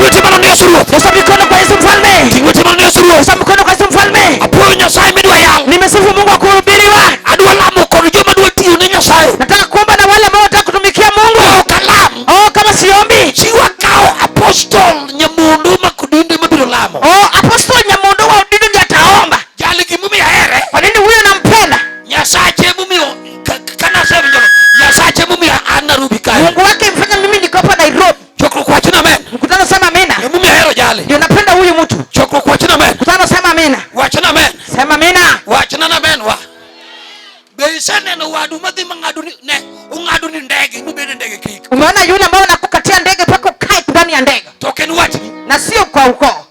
Lweti malo ne Yesu Ruoth. Nyosha mikono kwa Yesu mfalme. Ting' lweti malo ne Yesu Ruoth. Nyosha mikono kwa Yesu mfalme. Apuoyo Nyasaye midwa yal. Nimesifu Mungu wa kuhubiriwa. Adwa lamo kod joma dwa tiyo ne Nyasaye. Nataka kuomba na wale ambao wanataka kutumikia Mungu. Ok alam. Oh, kama siombi. Chiwa kawo apostol Nyamundu ma Kudinde mabiro lamo. Oh, Apostle Nyamundu wa Udindo ndiye ataomba. Jali gimomiyo ahere. Kwa nini huyo nampenda? Nyasache momiyo kanasewinjo Nyasache momiyo an Nairobi kae. Mungu wake imfanya mimi niko hapa Nairobi. Chokruok wach na amen. Mkutano sema amina. Emomiyo ahero jali. Ndio napenda huyu mtu. Chokruok wach na amen. Mkutano sema amina. Wach na amen. Sema amina. Wach na amen wa. Be iseneno wadu madhi mang'ado ni ne ong'ado ni ndege mibed e ndege kik. Umeona yule ambao anakukatia ndege mpaka ukae ndani ya ndege To ok en watni. na sio kwa ukoo.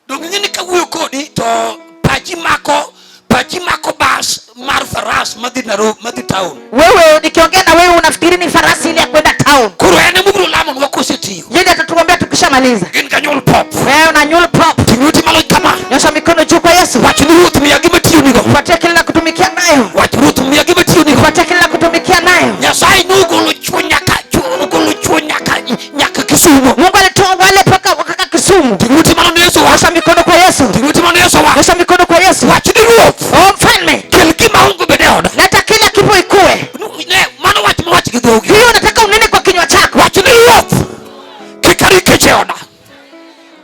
Donge ing'e ni kawuoyo kodi to pachi mako pachi mako bas mar faras madhi Nairobi madhi town. Wewe nikiongea na wewe unafikiri ni farasi ile ya kwenda town. Koro en emobiro lamonwa kosetiyo. Yeye ndiye atatuombea tukishamaliza. Gin ka nyul pop. Wewe una nyul pop. Ting' lweti malo kama. Nyosha mikono juu kwa Yesu. Wach ni Ruoth miya gima tiyonigo. Fuatia kile la kutumikia nayo. Wach Ruoth miya gima tiyonigo. Fuatia kile la kutumikia nayo. Nyasaye nogolo chuo nyaka ogolo chuo nyaka nyaka Kisumo. Mungu alitoa wale mpaka mpaka Kisumu. Ting' lweti malo ne Yesu wa. Nyosha mikono kwa Yesu. Ting' lweti malo ne Yesu wa. Nyosha mikono kwa Yesu. Wach ni Ruoth. Oh mfalme, Kel gima onge bed e oda. leta kila kipo ikue. Ne, mano wach mowach gi dhogi. Hiyo nataka unene kwa kinywa chako. Wach ni Ruoth. Kik arit kech e oda.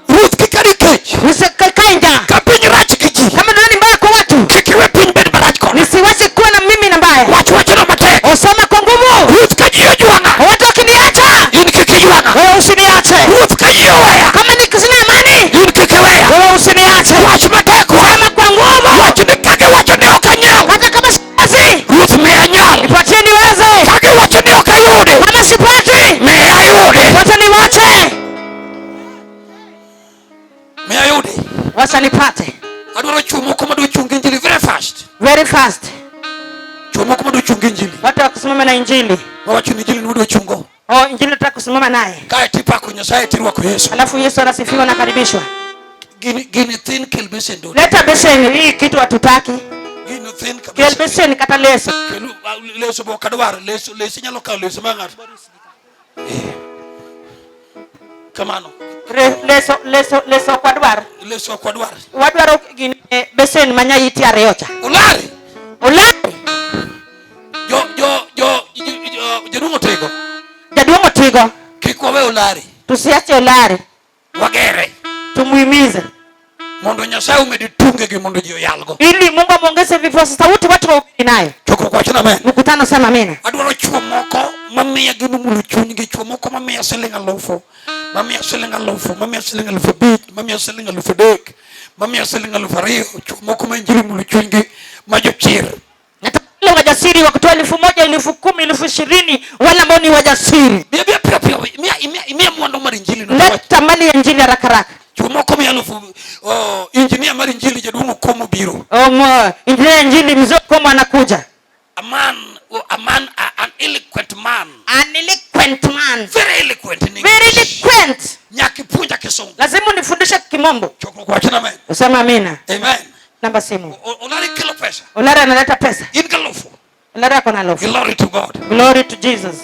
Ruoth kik arit kech. Usikae njaa. Ka piny rach gi ji. Kama dunia ni mbaya kwa watu, Kik iwe piny bed marach koda. nisiwache kuwa na mimi na mbaya. Wach wachno matek. Osema kwa nguvu. Ruoth ka ji ojwang'a. Watu wakiniacha, In kik ijwang'a. wewe usiniache. Ruoth ka ji oweya. Kama ni sina amani, In kik iweya. wewe usiniache. Wach matek wa. Sema kwa nguvu. Wach ni ka giwacho ni ok anyal. Hata kama siwezi, Ruoth miya anyal. nipatie niweze. Ka giwacho ni ok ayudi. Kama sipati, Miya ayudi. wacha niwache. Miya ayudi. Wacha nipate. Adwaro chuo moko madwa chung' gi injili very fast. Very fast. Chuo moko madwa chung' gi injili. Watu wa kusimama na injili. Mawacho ni injili ni wadwa chungo. Oh, injili nataka kusimama naye. Kae tipako Nyasaye tirwako Yesu. Alafu Yesu anasifiwa na karibishwa. Gini gini thin kel besen do. Leta beseni hii kitu hatutaki. Gini thin Kel kabisa. beseni kata leso. Kelu leso bo kadwar leso leso inyalo kawo leso mar ng'ato. Eh. Kamano. Leso leso leso ok wadwar. Leso ok wadwar. Wadwaro gini besen ma nyaiti ariyo cha. Ulari. Ulari. Jo jo jo jaduong' otigo. Jaduong' otigo. Kik wawe ulari. Tusiache ulari. Wagere. Tumuhimize. Mondo Nyasaye omed tungegi mondo ji oyalgo. Ili Mungu amuongeze vipaza sauti watu wahubiri nayo. Chokruok wach na amen. Mkutano sema amina. Adwaro chuo moko mamiya gimomulo chunygi, chuo moko mamiya siling alufu, mamiya siling alufu, mamiya siling 5,000, mamiya siling 3,000, mamiya siling 2,000, chuo moko ma injili omulo chunygi ma jochir. Nataka wale wajasiri wa kutoa 1,000, 10,000, 20,000, wale ambao ni wajasiri. Miya miya piyo piyo, miya miya miya mwandu mar injili no. Leta mali ya injili haraka haraka. Chuo moko miya alufu, oh, injinia mar injili jaduong' Okomo biro. Oh, injinia ya injili mzee Okomo anakuja. A man, oh, a man, an eloquent man. An eloquent man. Very eloquent in English. Very eloquent. Nyaka ipuonja kisungu. Lazima unifundishe kimombo. Chokruok wach na amen. Usema amina. Amen. Namba simu. Olari kelo pesa. Olari analeta pesa. In galufu. Olari ako na alufu. Glory to God. Glory to Jesus.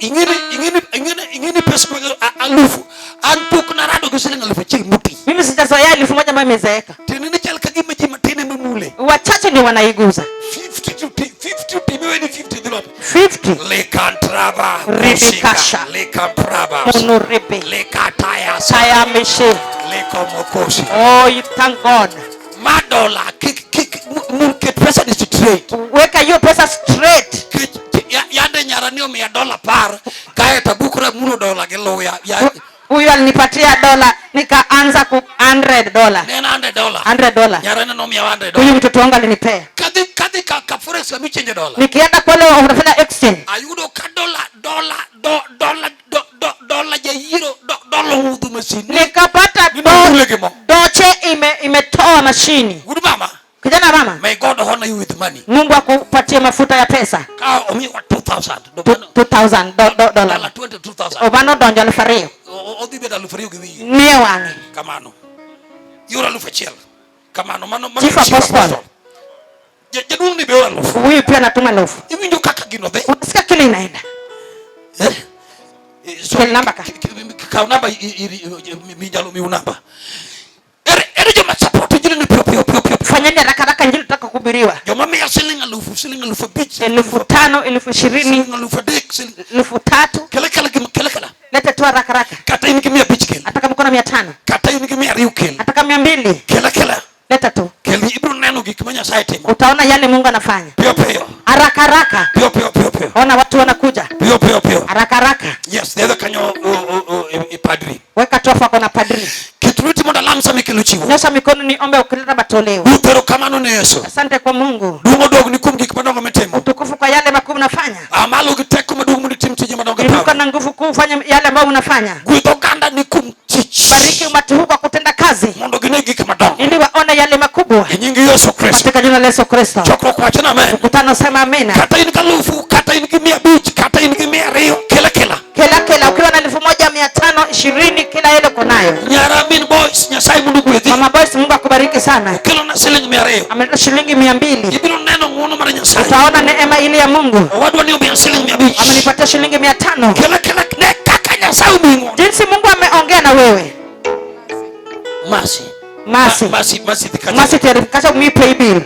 Ing'eni ing'eni ing'eni ing'eni pesa mag alufu. An pok narado gi siling 1,000 moti. Mimi sijazoea 1,000 ambayo imezeeka. Tiende ni chal ka gima ji matin ema mule. Wachache ndio wanaiguza. 50 to 50 to imiwe ni 50 dhi wapi? 50. Likantraba. Ribikasha. Likantraba. Munuribi. Likataya. Tayamishi. Likomokosi. Oh, you thank God. Ma dola kik kik mul ket pesa ni straight. Weka hiyo pesa straight. Yande nyara ni omiya dola 10 kae to abukora mulo dola gi luya. Ya, Huyu alinipatia dola nikaanza ku $100. Ne en $100. $100. Nyara ne nomiya $100. Huyu mtoto wangu alinipea. Kadhi kadhi ka, ka forex kama ichange dola. Nikienda kule unafanya exchange. Ayudo ka dola dola do dola do do dola ja yiro do dola udhu machine. Nikapata Nimekule gimo. doche imetoa mashini. Good mama. Kijana mama. May God honor you with money. Mungu akupatie mafuta ya pesa. Ka omiwa 2000. 2000 dollar. Dola 22,000. Obano donjo elfu ariyo. Odhi bedo elfu ariyo gi wiye. Nie wang'e. Kamano. Yor elfu achiel. Kamano, mano, mano Chief Chief Apostle. Apostle. Jaduong' ni be oro elfu. Huyu pia anatuma elfu. Iwinjo kaka gino dhi? Unasikia kile inaenda? Eh? So, Kel namba ka. Kaw namba minyalo miu namba. Ere joma support injili ni piyo piyo piyo piyo. Fanyeni haraka haraka, injili tutaka kuhubiriwa. Joma miya siling alufu, siling 5,000, 5,000, 20,000, siling 3,000, siling 3,000. Kele kele gima kele kele. Leta tu haraka haraka. Kata in gi 500 kel. Hata kama uko na 500. Kata in gi 200 kel. Hata kama 200. Kele kele. Leta tu. Kele ibiro neno gik ma Nyasaye timo. Utaona yale Mungu anafanya. Piyo piyo. Haraka haraka. Piyo piyo piyo piyo. Ona watu wanakuja. Piyo piyo piyo. Haraka haraka. Yes, the other kanyo e padri. Weka tu hapo na padri. Ket lweti mondo alam sama ikelo chiwo. Nyosha mikono niombe ukileta matoleo. Duto erokamano ne Yesu. Asante kwa Mungu. Duong' odog ni kuom gik madongo mitimo. Utukufu kwa yale makuu unafanya. Amalo gi teko maduong' mondo itim tije madongo e Inuka pawe. na nguvu kuu ufanye yale ambayo unafanya. Gwedh oganda ni kuom tich. Bariki umati huu kwa kutenda kazi. Mondo gine gik madongo. Ili waone yale makubwa. E nying Yesu Kristo. Katika jina la Yesu Kristo. Chokruok wacho na amen. Mkutano sema amina. Kata in gi alufu, kata in gi 500, kata in gi 200, kela kela. Kela kela, ukiwa na 1,520 kila ile uko nayo. Nyara min boys, Nyasaye mondo ogwedhi. Mama boys, Mungu akubariki sana. Okelo na siling 200. Ameleta shilingi 200. Ibiro neno ng'uono mar Nyasaye. Utaona neema ile ya Mungu. Owadwa ni omiya siling 500. Amenipatia shilingi 500. Kela kela ne kaka Nyasaye omiyi ng'uono. Jinsi Mungu ameongea na wewe. Masi. Masi. Masi, masi dhi kacha. Masi tayari kacha umipe bill.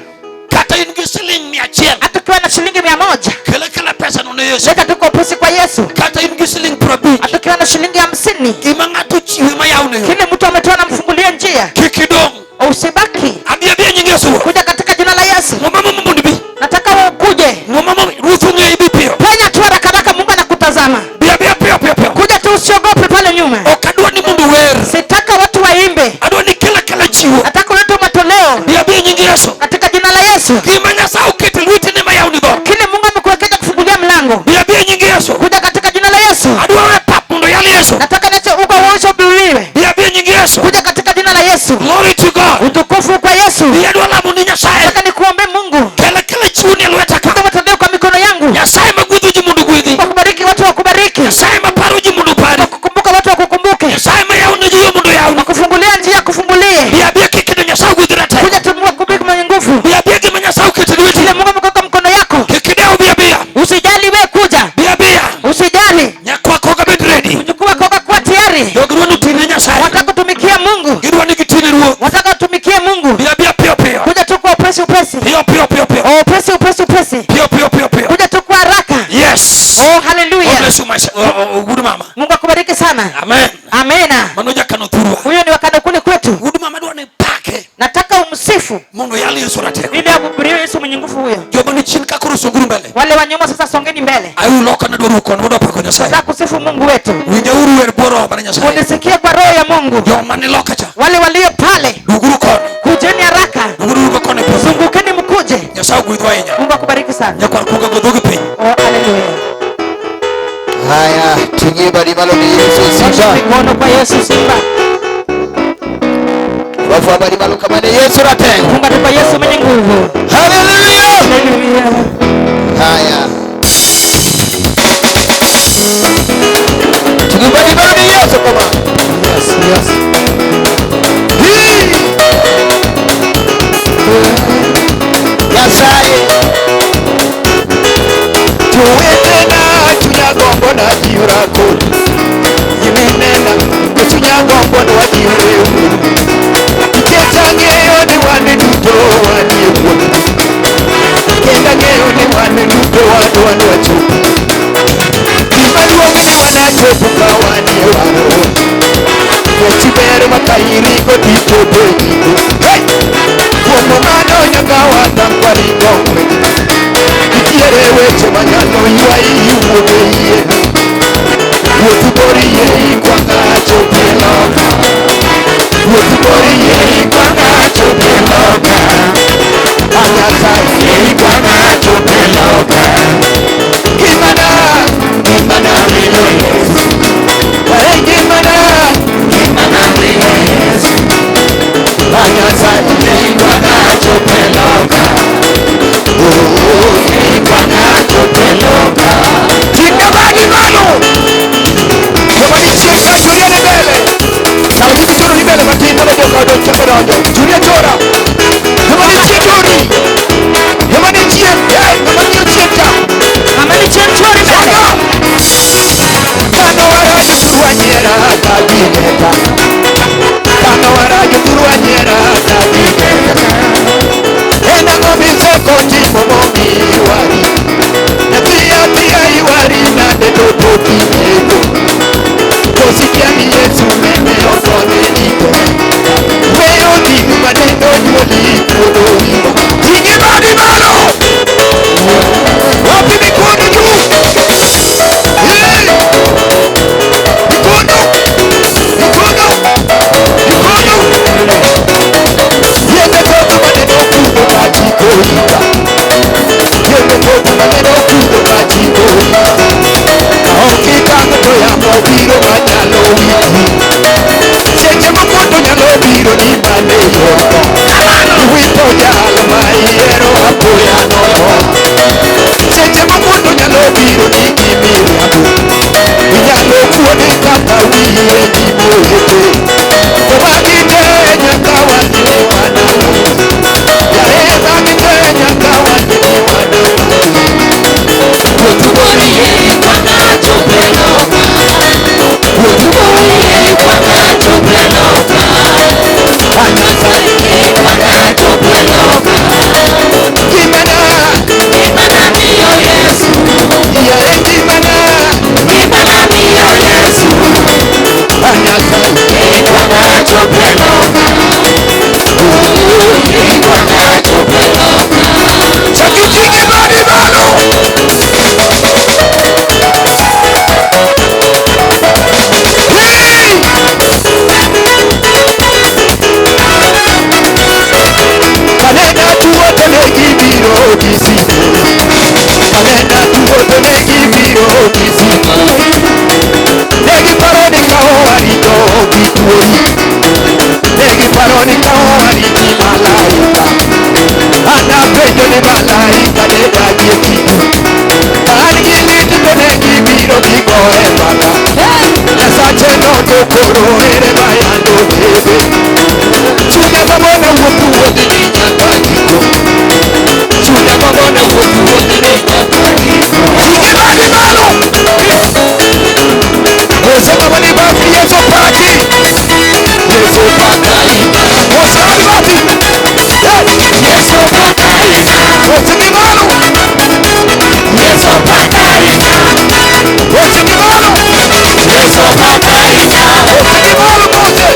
Kata in gi siling 100. Hata ukiwa na shilingi 100. Kela kela pesa no ne Yesu. Leta tu kwa upesi kwa Yesu. Kata in gi siling 50. Hata ukiwa na shilingi 50. Gima ng'ato ochiwe ma yawne yo. Kile mtu ametoa na mfungulie njia. Kik idong'. Usibaki. Abi abi nying Yesu. Kuja katika jina la Yesu. Ng'oma mo mondo ibi. Nataka ukuje. Ng'oma mo Ruoth ong'eyi ibi piyo. Penya tu haraka haraka, Mungu anakutazama. Bi abiya piyo piyo piyo. Kuja tu, usiogope pale nyuma. Ok adwa ni mondo wer. Sitaka watu waimbe. Adwa ni kela kela chiwo. Nataka ulete matoleo. Bi abiya nying Yesu. Katika jina la Yesu. Gima Nyasaye oketo e lweti ne ma yawni dhoot. Kile Mungu amekuwekeza kufungulia mlango. Bi abiya nying Yesu. Kuja katika jina la Yesu. Adwa we pap mondo yal Yesu. Nataka niache uko uosho biliwe. Bi abiya nying Yesu. Kuja katika jina la Yesu. Glory to God. Utukufu kwa Yesu. Bi adwa lamo ni Nyasaye. Nataka nikuombe Mungu. Kela kela chiwo ni e lweta ka. Kuja matoleo kwa mikono yangu. Nyasaye magwedho ji mondo ogwedhi. Kwa kubariki watu wakubariki. Nyasaye maparo ji mondo opari. Kwa kukumbuka watu wakukumbuke. Nyasaye mayawne ji yo mondo oyawni. Kwa kufungulia njia kufungulie. Bi abiya kiketo Nyasaye ogwedhi ratego. Kuja tu Mungu akubariki mwenye nguvu. Bi abiya gima Nyasaye oketo e lweti. Kile Mungu amekuweka mkono yako. Kik idew bi abiya. Usijali wewe kuja. Bi abiya. Usijali. Nyakwa koka bed ready. Mjukuu wako kuwa tayari. Jogi dwa ni otine Nyasaye. Wataka kutumikia Mungu. Gidwa ni gitine Ruoth. Wataka kutumikia Mungu. Bi abiya piyo piyo. Kuja tu kwa upesi upesi. Piyo piyo piyo piyo. Oh, upesi upesi upesi. Piyo piyo piyo piyo. Kuja tu kwa haraka. Yes. Oh, hallelujah. God bless you my good mama. Mungu akubariki sana. Amen. Amina. Mano jakano thurwa. Huyo ni wakano kule kwetu. Good mama dwa ni pake. Nataka umsifu. Mondo yal Yesu ratego. Ili ahubiriwe Yesu mwenye nguvu huyo. Joma ni chien ka koro songuru mbele. Wale wa nyuma sasa songeni mbele. Ayu loka na dwaro kono wadwa pako Nyasaye. Nataka kusifu Mungu wetu. Winjauru wer bworo mar Nyasaye. Unisikie kwa roho ya Mungu. Joma ni loka cha. Wale walio pale. Duguru kono. Kujeni haraka. Duguru kono e piny. Zungukeni mkuje. Nyasaye ogwedhwa ahinya. Mungu akubariki sana. Nyakwar kuga go dhogi piny. Oh, hallelujah. Haya, tunyie bali malo ni Yesu Nyosha Simba. mikono kwa Yesu Simba. Wafu bali malo kama ni Yesu ratego. Funga tu kwa Yesu mwenye nguvu. Hallelujah. Hallelujah. Haya. Tunyie bali malo ni Yesu kama. Yes, yes. Hii. Nyasaye. Tuwetena tunyagombo na jiura kodi. Yiminena tunyagombo na wajiure. Iketang'eyo ni wan duto wanie wuoth. Kendo ang'eyo ni wan duto wadwa ni wachopi. Gima duong' ni wanachopo ka wanie waro. Wechi ber ma ka iringo tichopo e giko. Hey! Kuom mano nyaka watang' kwaringo ng'wech. Nitiere weche manyalo ywayi iwuok e yie. Wuoth bor yie ikwa ng'ato e loka. Wuoth bor yie ikwa ng'ato e loka. A Nyasaye yie ikwa ng'ato e loka. Ngimana, ngimana wilo Yesu. Hey, ngimana, ngimana wilo Yesu. A Nyasaye yie ikwa ng'ato e loka. Oh, yie ikwa ng'ato e loka. Tinga bagi malo. Joma ni chien ka Julia ni mbele. Sama ji choro ni mbele matin mondo joka odonj chako donjo. Julia chora. Joma ni chien chori. Joma ni chien, hey, joma ni chien cha. Adwaro ni kawariti malaika. Anapenjo ni malaika ne dagie kidi. An gi lit to ne gibiro gigoye mbaka. Nyasache no to koro ere mayando tebe. Chunya gombo wuoth wuodhni nyaka giko. Chunya gombo wuoth wuodhni nyaka giko. Ting'e badi malo. Osema mani basi Yesu paki. Yesu paki. Osema basi. Yesu paki. Oting'e malo. Yesu paki. Oting'e malo. Yesu paki. Oting'e malo kote.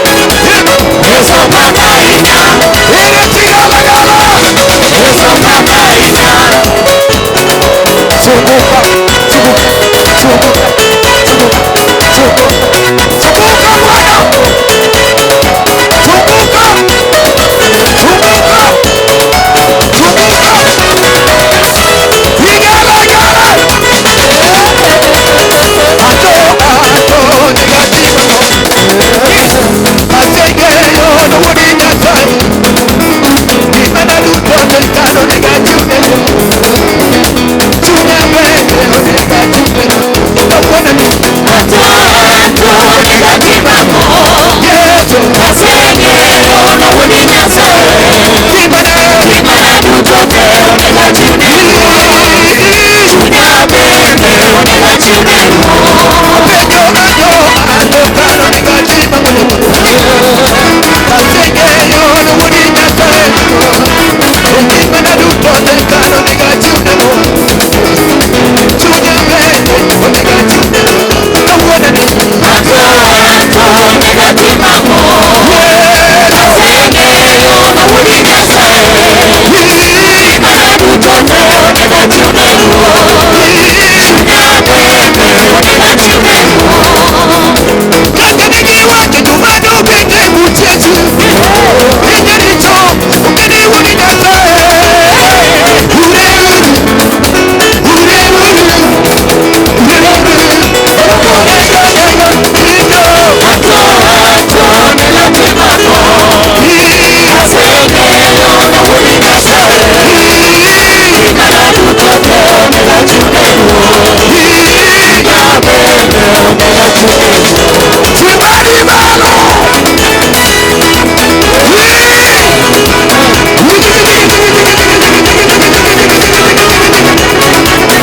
Yesu paki. Ere tigala gala. Yesu paki. Zunguka, zunguka, zunguka, zunguka, zunguka Bwana. Zunguka, zunguka, zunguka. Vigala gala. Ato, ato, negatima. Aseng'eyo wuod Nyasaye. Gimana duto sirkal onego achiwne. Chunya bende onego achiwne. Kawuono ni ato, ato, negatima. Yesu. Aseng'eyo wuod Nyasaye. Gimana, gimana duto te onego achiwne. Chunya bende onego achiwne. Apenjo ato, ato, kar onego atim ang'o? Aseng'eyo wuod Nyasaye. Gimana duto sirkal onego achiwne. Chunya bende onego achiwne. Kawuono ni ato, ato, onego atim ang'o? Yesu. Aseng'eyo wuod Nyasaye. Gimana duto te onego achiwne. Chunya bende onego achiwne. Kaka ne giwacho joma nobet e buch Yesu. In jaricho, ok in wuod Nyasaye. Ure uru, ure uru, ure uru. Onego nego ino. Ato, ato, onego atim ang'o? Aseng'eyo wuod Nyasaye. Gimana duto te onego achiwne. Chunya bende onego achiwne. Sibadi malo.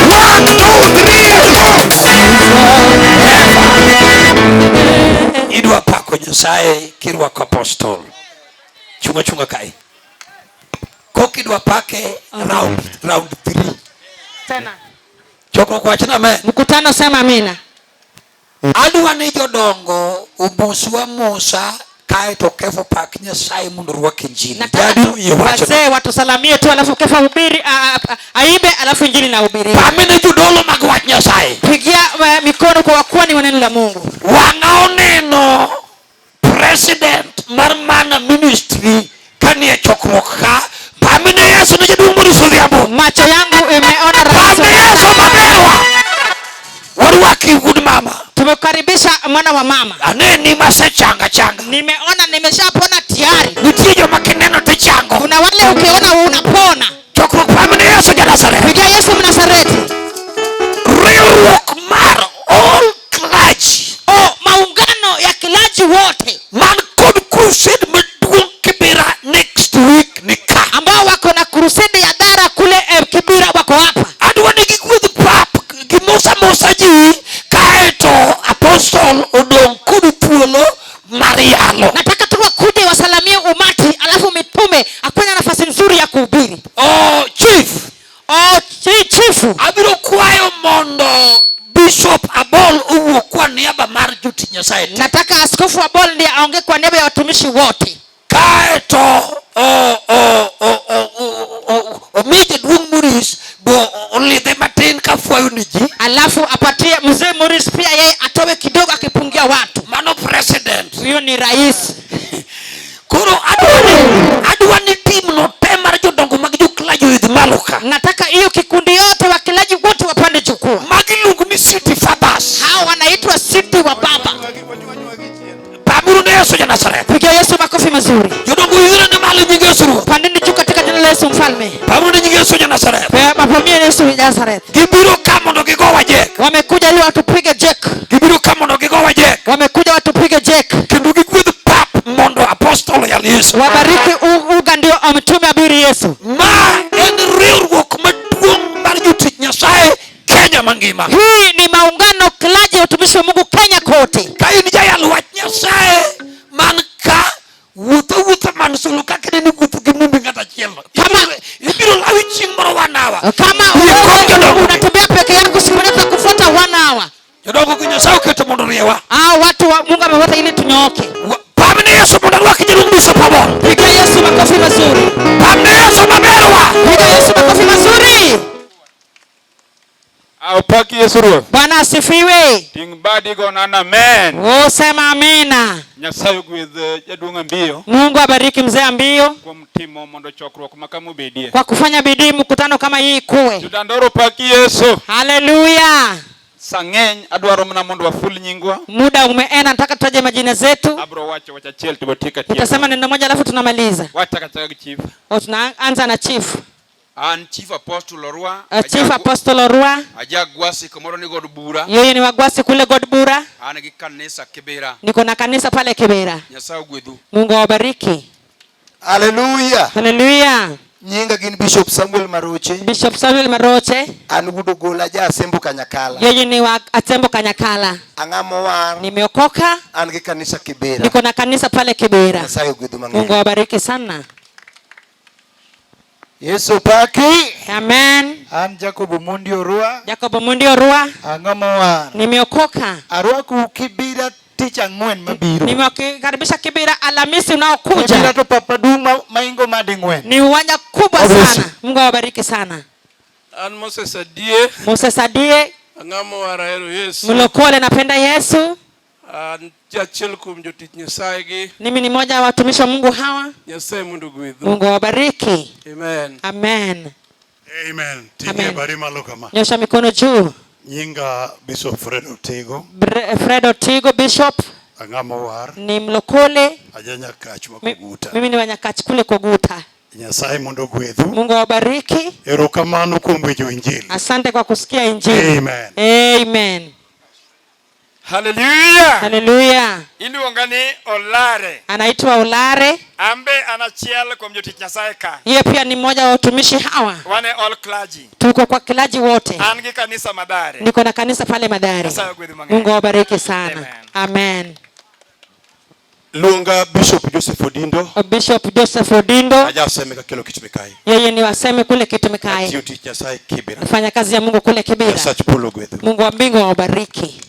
One, two, three, four. Idwa pako Nyasaye kirwako apostol. Chunga chunga kae. Kok idwa pake round 3. Tena. Chokruok wachna amen. Mkutano sema amina. Adwa ni jodongo omoswa mosa kaeto Kefa pak Nyasaye mondo orwak injili. Nataka Jadi oyie wachono. wazee watusalamie tu alafu Kefa hubiri aibe alafu injili inahubiriwa. Pamene jodolo mag wach Nyasaye. Pigia mikono kwa wakuwa ni wa neno la Mungu. Wang'a oneno president mar Mana Ministry kanie chokruok ka. Pamene Yesu ne jaduong' Maurice Odhiambo. Macho yangu imeona rais. Pamene Yesu mabewa. Warwaki wuod mama. Tumekukaribisha mwana wa mama. Aneni masechanga changa. Nimeona nimeshapona tayari. Nitie joma kineno tichango. Kuna wale ukiona unapona. Chokruok pamene Yesu ja Nazareth. Pigia Yesu Mnazareti. Riwruok mar all clergy. Oh, maungano ya kilaji wote. Man kod crusade maduong' Kibera next week ni ka. Ambao wako na crusade ya dara kule Kibera wako hapa. Adwa ni gigwedh pap gimosa mosa ji kaeto apostle odong' kod thuolo mar yalo. Nataka tu wakuje wasalamie umati alafu mitume akuwe na nafasi nzuri ya kuhubiri. Oh, chief. Oh, chifu. Abiro kwayo mondo Bishop Abol owuo kwa niaba mar jotich Nyasaye. Nataka askofu Abol ndiye aongee kwa niaba ya watumishi wote. Kaeto omi jaduong' Maurice bo olidhe matin ka fwayo ni ji. Alafu apatie mzee Maurice pia yeye atowe kidogo akipungia watu. Mano president. Huyo ni rais. Koro adwa ni team no te mar jodongo mag joklaji oidh malo ka. Nataka hiyo kikundi yote wakilaji wote wapande jukwaa. Magi iluongo ni City Fathers. Hao wanaitwa City wa Baba. Pamuru ne Yesu ja Nazareth. Pigia Yesu makofi mazuri. Jodongo Yesu mfalme. Pamoni nying Yesu ja Nazareth. Pamia Yesu wa Nazareth. Gibiro ka mondo gigowa jek. Wamekuja ili watupige jek. Gibiro ka mondo gigowa jek. Wamekuja watupige jek. Kendo gigwedh pap mondo apostol oyal Yesu. Wabariki uga ndio mtume abiri Yesu. Ma en riwruok maduong' mar jotich Nyasaye Kenya mangima. Hii ni maungano klaji ya utumishi wa Mungu Kenya kote. Ka in jayal wach Nyasaye man ka wuotho wuotho man sulu kaka nene wuotho gi mumbi ng'at achiel. Ibiro lawi chieng' moro one hour. Kama wewe unatembea peke yako siku moja tutakufuata one hour. Jodongo gi Nyasaye oketo mondo oriewa. Hao watu wa Mungu ameweka ili tunyooke. Pamne Yesu mondo arwak jaduong' Bishop Amon. Piga Yesu makofi mazuri. Pamne Yesu maberwa. Piga Yesu makofi mazuri. Aupaki Yesu Ruoth. Bwana asifiwe. Ting' badi go nana amen. Oh, sema amina. Nyasaye ogwedh jaduong' Ambiyo Mungu abariki mzee Ambiyo kuom timo mondo chokruok ma kama obedie. kwa kufanya bidii mkutano kama hii ikuwe. Jodandoro paki Yesu. Haleluya. Sa ng'eny adwaro mana mondo waful nyingwa. Muda umeenda, nataka tutaje majina zetu. Abro wacho wach achiel to watiek atieka. Utasema neno moja alafu tunamaliza. Wachako achaka gi chief. O, tunaanza na chief. An Chief Apostle Orwa. Chief Apostle Orwa. Aja Gwasi kamoro ni God Bura. Yeye ni wagwasi kule God Bura. An gi kanisa Kibera. Niko na kanisa pale Kibera. Nyasaye ogwedhu. Mungu awabariki. Haleluya. Haleluya. Nyinga gin Bishop Samuel Maroche. Bishop Samuel Maroche. An wuod Ogola ja Asembo Kanyakala. Yeye ni wa Asembo Kanyakala. Ang'amo war. Nimeokoka. An gi kanisa Kibera. Niko na kanisa pale Kibera. Nyasaye ogwedhu mang'eny. Mungu awabariki sana. Yesu paki. Amen. An Jacob Omondi Orwa. Jacob Omondi Orwa. Ang'o mowar. Nimeokoka. Arwakou Kibira tich ang'wen mabiro. Nimewakaribisha Kibira Alhamisi unaokuja. Kibira to papa duong' maingo mading'wen. Ni uwanja kubwa Obviously. sana. Mungu awabariki sana. An Moses Adie. Moses Adie. Ang'o mowar ahero Yesu. Mlokole napenda Yesu. An achiel kuom jotich Nyasaye gi. Mimi ni mmoja wa watumishi wa Mungu hawa. Nyasaye mondo ogwedhu. Mungu awabariki. Amen. Amen. Amen. Tinge Amen. bari malo kama. Nyosha mikono juu. Nyinga Bishop Fred Otigo. Fred Otigo Bishop. Ang'amo war. Ni mlokole. Aja Nyakach ma Koguta. Mimi ni wa Nyakach kule Koguta. Nyasaye mondo ogwedhu. Mungu awabariki. Erokamano kuom winjo Injili. Asante kwa kusikia Injili. Amen. Amen. Hallelujah. Hallelujah. Iluonga ni Olare. Anaitwa Olare. Ambe an achiel kuom jotich Nyasaye ka. Yeye pia ni mmoja wa watumishi hawa. Wan e all clergy. Tuko kwa clergy wote. An gi kanisa Mathare. Niko na kanisa pale Mathare. Nyasaye ogwedhu mang'eny. Mungu awabariki sana. Amen. Amen. Luonga Bishop Joseph Odindo. Bishop Joseph Odindo. Aja aseme kakelo Kitumikai. Yeye ni waseme kule Kitumikai. Atiyo tich Nyasaye Kibera. Nafanya kazi ya Mungu kule Kibera. Nyasach polo ogwedhu. Mungu wa mbingu awabariki.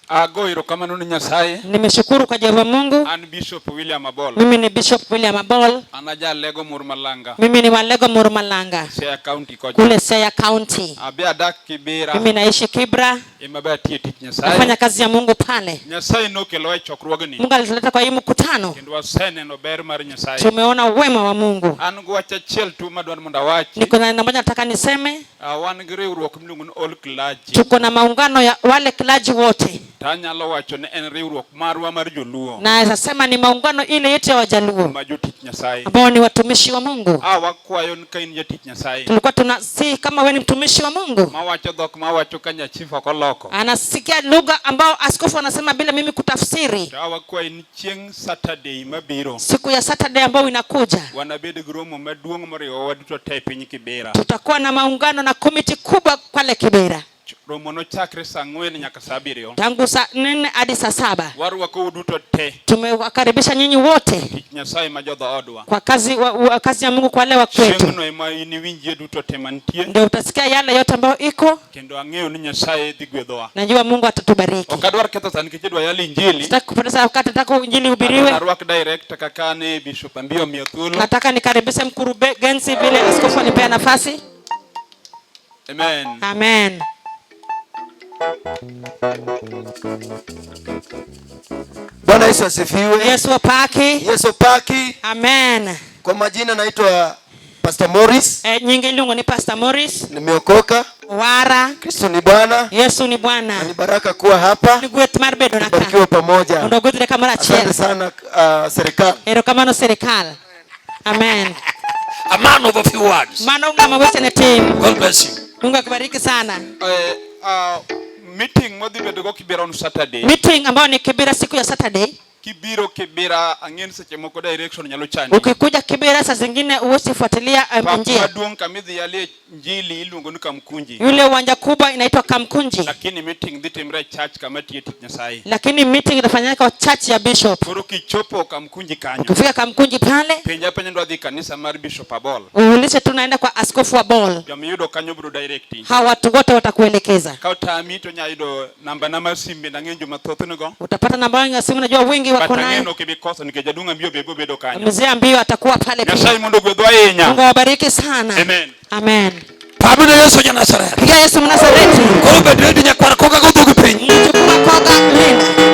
Ago erokamano ne Nyasaye. Nimeshukuru kwa Jehova Mungu. An Bishop William Abol. Mimi ni Bishop William Abol. An aja Lego Murmalanga. Mimi ni wa Lego Murmalanga. Siaya County kocha. Kule Siaya County. Abe adak Kibera. Mimi naishi Kibra. Ema be atiyo tich Nyasaye. Nafanya kazi ya Mungu pale. Nyasaye nokelowa e chokruogni. Mungu alituleta kwa hii mkutano. Kendo waseneno ber mar Nyasaye. Tumeona wema wa Mungu. An gi wach achiel tu madwaro mondo awachi. Niko na neno moja nataka niseme. Wan gi riwruok miluongo ni All Clergy. Tuko na maungano ya wale clergy wote. Tanyalo wacho ni en riwruok marwa mar joluo. Naweza sema ni maungano ile yetu ya Wajaluo. Ma jotich Nyasaye. Ambao ni watumishi wa Mungu. Wakwayo ni ka in jatich Nyasaye. Tulikuwa tuna si kama wewe ni mtumishi wa Mungu. Mawacho dhok mawacho ka nyachief ok oloko. Anasikia lugha ambao askofu anasema bila mimi kutafsiri. To wakwayo ni chieng' Saturday mabiro. Siku ya Saturday ambayo inakuja. Wanabed gi romo maduong' moriwo waduto te e piny Kibera. Tutakuwa na maungano na komiti kubwa pale Kibera. Romo nochakre saa ang'wen nyaka saa abiriyo. Tangu saa 4 hadi saa 7. Warwakou duto te. Tumewakaribisha nyinyi wote. Tich Nyasaye ma jodhoodwa. Kwa kazi wa kazi ya Mungu kwa wale wa kwetu. Chieng'no ema iniwinjie duto te mantie. Ndio utasikia yale yote ambayo iko. Kendo ang'eyo ni Nyasaye dhi gwedhowa. Najua Mungu atatubariki. Ok adwar ketho saa nikech idwa yal Injili. Sitaki kupoteza wakati, nataka Injili ihubiriwe. Arwak director kaka ne Bishop Ambiyo omiyo thuolo. Nataka nikaribishe mkurugenzi vile askofu alipea nafasi. Amen. Amen. Bwana Yesu asifiwe. Yesu apaki. Yesu apaki. Amen. Kwa majina naitwa Pastor Morris. Nyingi iluongo ni Pastor Morris. Nimeokoka. Wara. Kristo ni Bwana. Yesu ni Bwana. Na ni baraka kuwa hapa. Ni gweth mar bedo na ka. Tubarikiwe pamoja. Mondo ogwedhre kamoro achiel. Asante sana, serikali. Erokamano serikal. Amen. A man of a few words. Mano ng'ama wechene tin. God bless you. Mungu akubariki sana. Meeting modhi bedo go Kibera on Saturday. Meeting ambayo ni Kibera siku ya Saturday. Kibiro Kibera, ang'en seche moko direction nyalo chandi. Ukikuja Kibera saa zingine huwezi fuatilia Pap njia. maduong' kamidhi yalie njili iluongo ni Kamkunji. Yule uwanja kubwa inaitwa Kamkunji. Lakini meeting dhi timre e church kama tiye tich Nyasaye. Lakini meeting itafanyika kwa church ya bishop. Koro kichopo Kamkunji kanyo. Ukifika Kamkunji pale, Penja penja ndwa dhi kanisa mar Bishop Abol. Uulize tu naenda kwa askofu wa Bol. Joma kanyo biro directi. Hawa watu wote watakuelekeza. Ka otami to nya yudo namba na mar simbe nang'eyo joma thoth nigo. Utapata namba yangu ya simu, najua wengi But wako ang'eyo nayo. ok ibi koso nikech jaduong' Ambiyo be bobedo kanyo. Mzee Ambiyo atakuwa pale pia. Nyasaye mondo ogwedhwa ahinya. Mungu awabariki sana. Amen. Amen. Pamene Yesu ja Nazareth. Piga Yesu Mnazareti. Koro bed ready nyakwar koka go dhogi piny. Mjukuu koga linda.